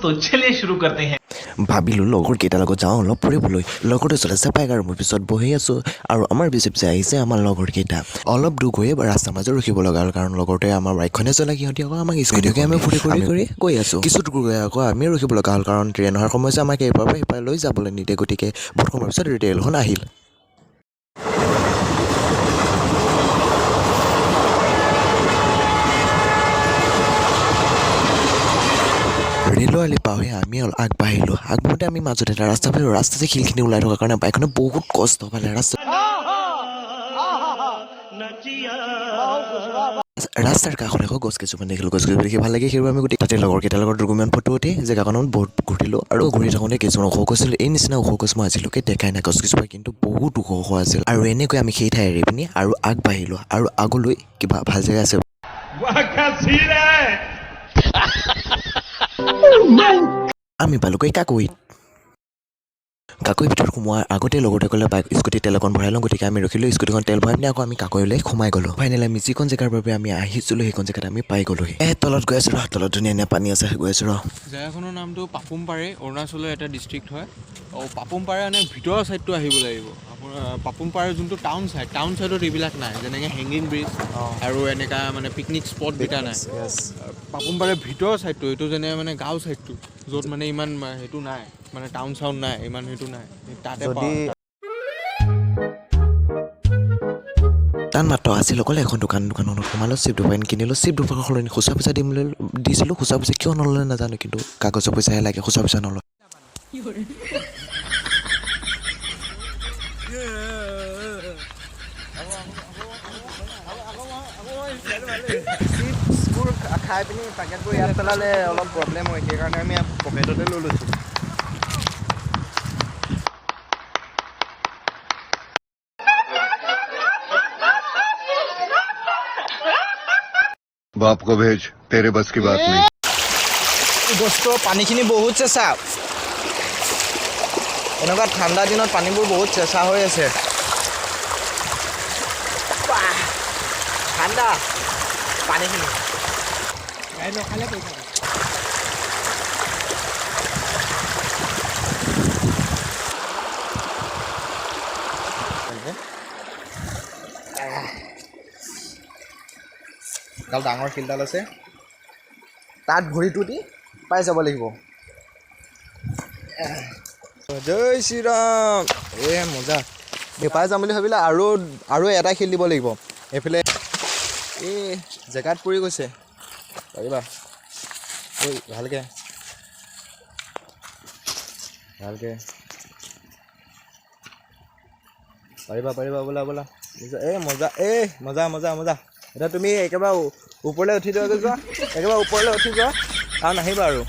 तो चलिए शुरू करते हैं। ভাবিলোঁ লগৰ কেইটাৰ লগত যাওঁ অলপ ফুৰিবলৈ। লগৰটো চলাইছে বাইক আৰু মই পিছত বহি আছোঁ আৰু আমাৰ পিছে পিছে আহিছে আমাৰ লগৰ কেইটা। অলপ দূৰ গৈয়ে ৰাস্তাৰ মাজত ৰখিব লগা হ'ল, কাৰণ লগৰটোৱে আমাৰ বাইকখনে চলাই, সিহঁতি আকৌ আমাক স্কুটিকে। আমি ফুৰি কৰি কৰি গৈ আছোঁ। কিছু দূৰ গৈ আকৌ আমি ৰখিব লগা হ'ল, কাৰণ ট্ৰেইন অহাৰ সময়ত আমাক এইপাৰৰ পৰা সিপাৰলৈ যাবলৈ নিদিয়ে। গতিকে বহুত সময়ৰ পিছত ৰেলখন আহিল। ৰেলৰ আলি পাৰ হৈ আমি অলপ আগবাঢ়িলোঁ। আগবাঢ়োঁতে আমি মাজত এটা ৰাস্তা পালোঁ। ৰাস্তাতে শিলখিনি ওলাই থকাৰ কাৰণে বাইকখনে বহুত কষ্ট পালে। ৰাস্তাৰ কাষত আকৌ গছ কিছুমান দেখিলোঁ। গছ কিছুমান দেখি ভাল লাগে, সেইবোৰ আমি গোটেই তাতে লগৰ কেইটাৰ লগত দুগুণমান ফটো উঠি জেগাখনত বহুত ঘূৰিলোঁ। আৰু ঘূৰি থাকোঁতে কিছুমান ওখ গছ আছিল। এই নিচিনা ওখ গছ মই আজিলৈকে দেখাই নাই। গছ কেইজোপা কিন্তু বহুত ওখ ওখ আছিল। আৰু এনেকৈ আমি সেই ঠাই এৰি পিনি আৰু আগবাঢ়িলোঁ আৰু আগলৈ কিবা ভাল জেগা আছে। वाह, क्या सीन है! আমি পালোগৈ কাকৈত। কাকৈ ভিতৰত সোমোৱাৰ আগতে লগতে ক'লে, বাইক স্কুটি তেল অকণ ভৰাই লওঁ। গতিকে আমি ৰখিলোঁ, স্কুটিখন তেল ভৰাই পিনি আকৌ আমি কাকৈলৈ সোমাই গ'লোঁ। ফাইনেলি আমি যিখন জেগাৰ বাবে আমি আহিছিলোঁ, সেইখন জেগাত আমি পাই গ'লোহি। তলত গৈ আছোঁ ৰ। তলত ধুনীয়া ধুনীয়া পানী আছে। গৈ আছোঁ ৰ। জেগাখনৰ নামটো পাপুমপাৰে, অৰুণাচলৰ এটা ডিষ্ট্ৰিক্ট হয়। অঁ, পাপুমপাৰে মানে ভিতৰৰ ছাইডটো আহিব লাগিব আপোনাৰ। পাপুমপাৰে যোনটো টাউন ছাইড, টাউন ছাইডত এইবিলাক নাই, যেনেকৈ হেংগিং ব্ৰিজ আৰু এনেকুৱা মানে পিকনিক স্পটকেইটা নাই। পাপুমপাৰে ভিতৰৰ ছাইডটো, এইটো যেনে মানে গাঁও ছাইডটো, য'ত মানে ইমান সেইটো নাই, মানে টাউন চাউন নাই, ইমান সেইটো নাই, তাতে তাত মাত্ৰ আছিল অকল এখন দোকান। দোকানখনত সোমালোঁ, চিপ দুপাকেট কিনিলোঁ। চিপ দুপাকৰ সলনি খুচৰা পইচা দিম বুলি দিছিলোঁ। খুচৰা পইচা কিয় নল'লে নাজানো, কিন্তু কাগজৰ পইচাহে লাগে, খুচৰা পইচা নলয়। চিপছবোৰ খাই পিনি পেকেটবোৰ ইয়াত পেলালে অলপ প্ৰব্লেম হয়, সেইকাৰণে আমি পকেটতে লৈ লৈছোঁ। बाप को भेज, तेरे बस की बात नहीं। দোস্ত, পানীখিনি বহুত চেঁচা। এনেকুৱা ঠাণ্ডা দিনত পানীবোৰ বহুত চেঁচা হৈ আছে। বাহ, ঠাণ্ডা পানীখিনি। এডাল ডাঙৰ শিলডাল আছে, তাত ভৰিটো দি পাই যাব লাগিব। জয় শ্ৰীৰাম! এ মজা! পাই যাম বুলি ভাবিলে আৰু আৰু এটা শিল দিব লাগিব এইফালে। এই জেগাত পৰি গৈছে। পাৰিবা ঐ, ভালকে ভালকে। পাৰিবা, পাৰিবা, বোলা বোলা। এ মজা, এ মজা, মজা, মজা। এতিয়া তুমি একেবাৰে ওপৰলৈ উঠি যোৱাগৈ, যোৱা, একেবাৰে ওপৰলৈ উঠি যোৱা আৰু নাহিবা আৰু।